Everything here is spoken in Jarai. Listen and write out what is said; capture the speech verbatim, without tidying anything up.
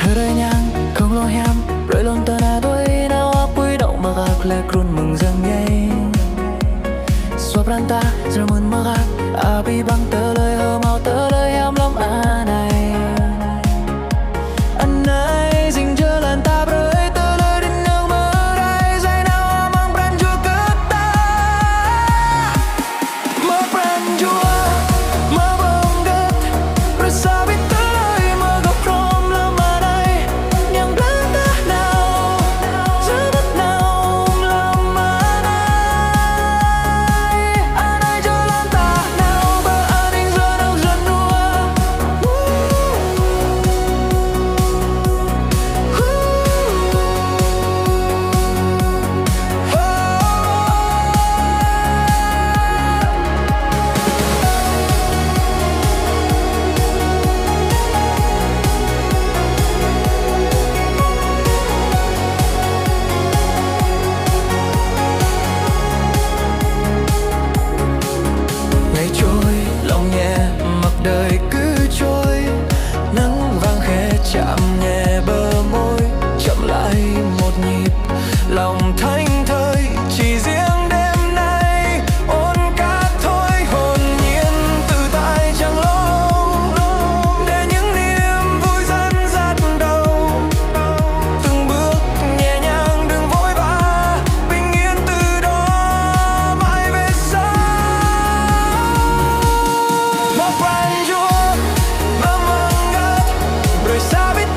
Tơlơi hiam, khŏng lŏm hiam, brơi lŏm tơnah tui nao apui đaŏ mơak lĕ krŭn mơ̆ng jơnum. Suăp pran ta, jơmơn mơak, abih bang tơlơi hơmâo tơlơi hiam lŏm anai. Anai jing jơlan ta brơi tơlơi đĭ nao mơrai, jai nao amăng pran jua kơ ta. Mơak pran jua, mơak pơngăt, brơi sa bit tơlơi mơak gơ̆p hrŏm lŏm anai. Hiam pran ta nao, jơmơn nao lŏm anai. Anai jơlan ta nao, bơ aning jơnum jơnua. Ngày trôi, lòng nhẹ, mặt đời cứ trôi. Nắng vàng khẽ chạm nhẹ bờ môi, chậm lại một nhịp, lòng thảnh thơi, chỉ riêng đêm nay. Ôn cát thôi, hồn nhiên tự tại chẳng lâu, để những niềm vui dẫn dắt đầu. Từng bước nhẹ nhàng, đừng vội vã, bình yên từ đó mãi về sau. Mơak pran jua, mơak pơngăt, brơi sa bit